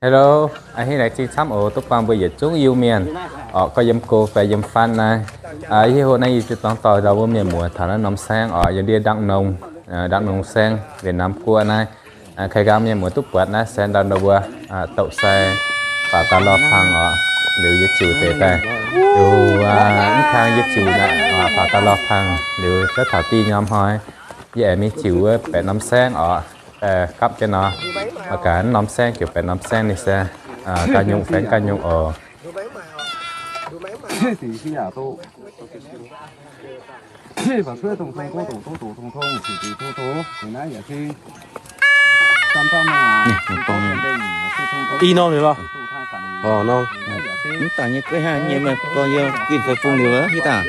Hello, a'hneiv laengz zingh camv oc, duqv buangh mbuo yietc zungv Iu-Mienh orqc, gorngv yiem go fai yiem fatv naaiv. Hiuv hoc naaiv yie ziouc dorng dorh ndau mbuo mienh muoz taux naaiv norm saengv orqc, yiem ndiev Đắk Nông, Đắk Nông saengv, Việt Nam guoqv naaiv. Kaaix nqaang mienh muoz duqv buatc naaiv se ndau ndau mbuo doqc sai faaux daaih lorh pang orqc, liuz yie ziux deix daaih, liuz mv kang yie ziux faaux daaih lorh pang, liuz zouv taux diuh norm hnoi, yie aengx mingh ziux wuov baeqc norm saengv orqc, gapv jienv nor, mangc gaax norm saengv ziouc baeqc norm saengv ninh se ganh nyungc faengv ganh nyungc oc. I norm liuz lorh. Orqc, norm. Mv dangc nyei gueiv hnangv nyei, meih gorngv yie guinh fai fung liuz, hiuv dangh.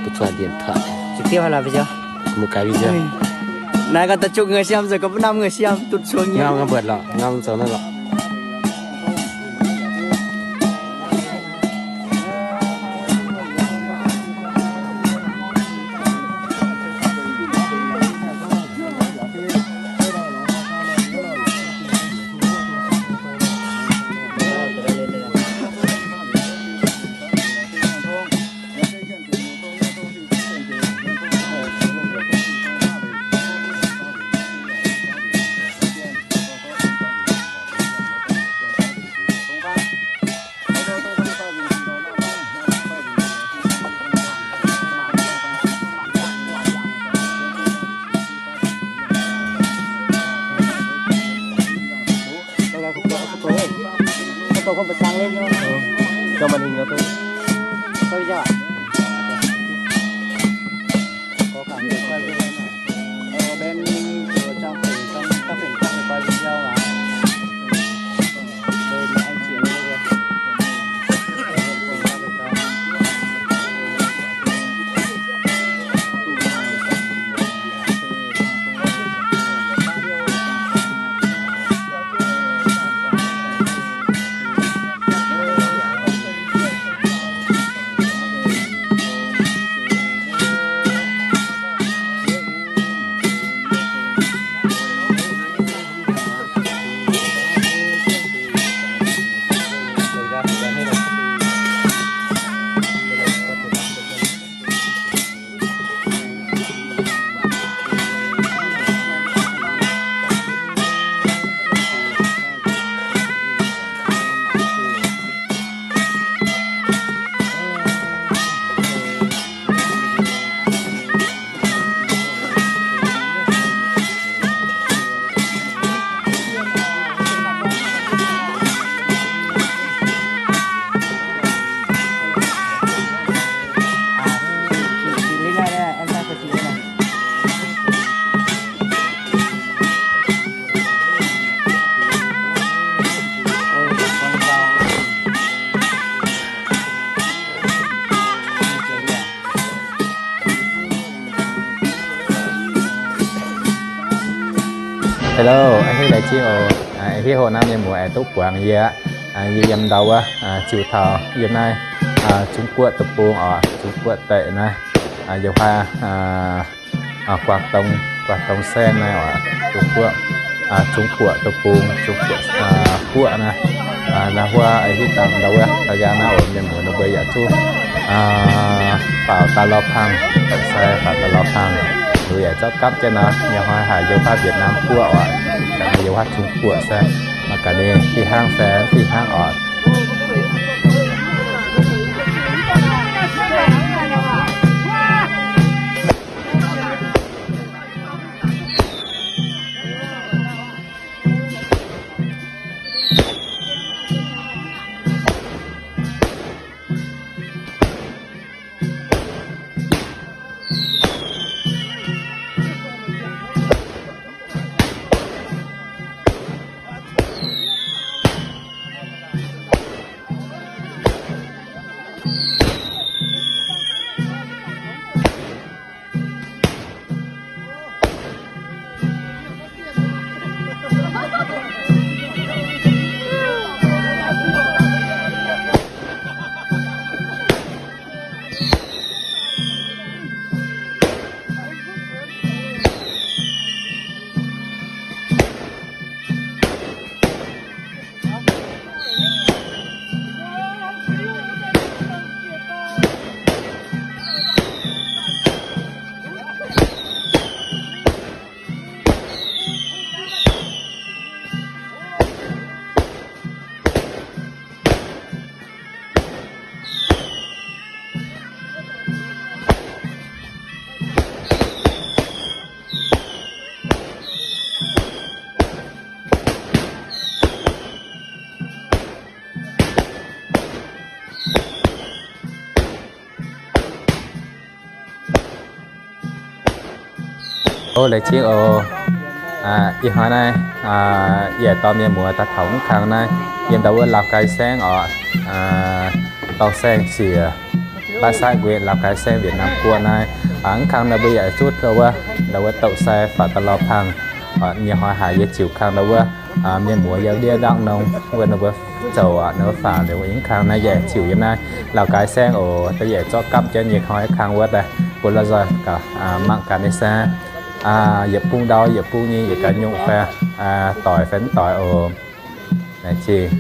Butv zoih điện thoại. Trực tiếp hay là video? Một cái video. Naaiv ganh daaih zungv ngeuv siam, zoux ganh mv hnamv ngeuv siam, duqv cuong nyei. Ngau, ngau mbuoqc lorqc, ngau zoux naaiv lorqc. Cho màn hình nó tôi. Tôi cho ạ. Có cả người quay video này. Ờ, bên chùa trong tỉnh, trong các tỉnh khác quay video mà. Bên anh chị ấy. Hello, a'hneiv laengz zingh oc. A'hneiv hoc naaiv mienh muoz aengx duqv buangh yie. Yie yiem ndau wuov ziux taux yiem naaiv Zungv Guoqv deic-bung oc, Zungv Guoqv deic naaiv, yiem huaav Guangv Dong, Guangv Dong Saengv naaiv oc, Zungv Guoqv, Zungv Guoqv deic-bung, Zungv Guoqv, Guoqv naaiv. Naaiv huov a'hneiv dangh ndau wuov taux yangh naaiv oc, mienh muoz ninh mbuo yaac zuqv faaux daaih lorz pangh, sai faaux daaih lorz pangh. Ninh mbuo yaac zorqv gapv jienv nor, yie hnoi haic yiem huaav Việt Nam Guoqv oc, yiem huaav Zungv Guoqv se mangc gaax ninh fih hnangv fai fih hnangv oc. Ov, laengz zingh oc. Ih hnoi naaiv yie dorh mienh muoz daaih taux mv kang naaiv, yiem ndau wuov Lào Cai saengv oc, dorng saeng siec, bãi saiv nquin Lào Cai saengv Việt Nam guoqv naaiv. Mv kang naaiv mbuo yaac zuqv ndau wuov, ndau wuov doqc sai faaux daaih lorz pangh. Nyei hnoi haic yie ziux kang ndau wuov, mienh muoz yiem ndiev ndortv nongx wuov ninh mbuo zoux, ninh mbuo faaux liuz mv kang naaiv yaac ziux yiem naaiv Lào Cai saengv oc. Da'yietv zorqv gapv jienv nyei hnoi kang wuov daaih bun la'nzoih gaax mangc gaax ninh se yietc bung ndau yietc bung nyei yietc gaax nyungc fai doix fai mv doix oc. Laengz zingh.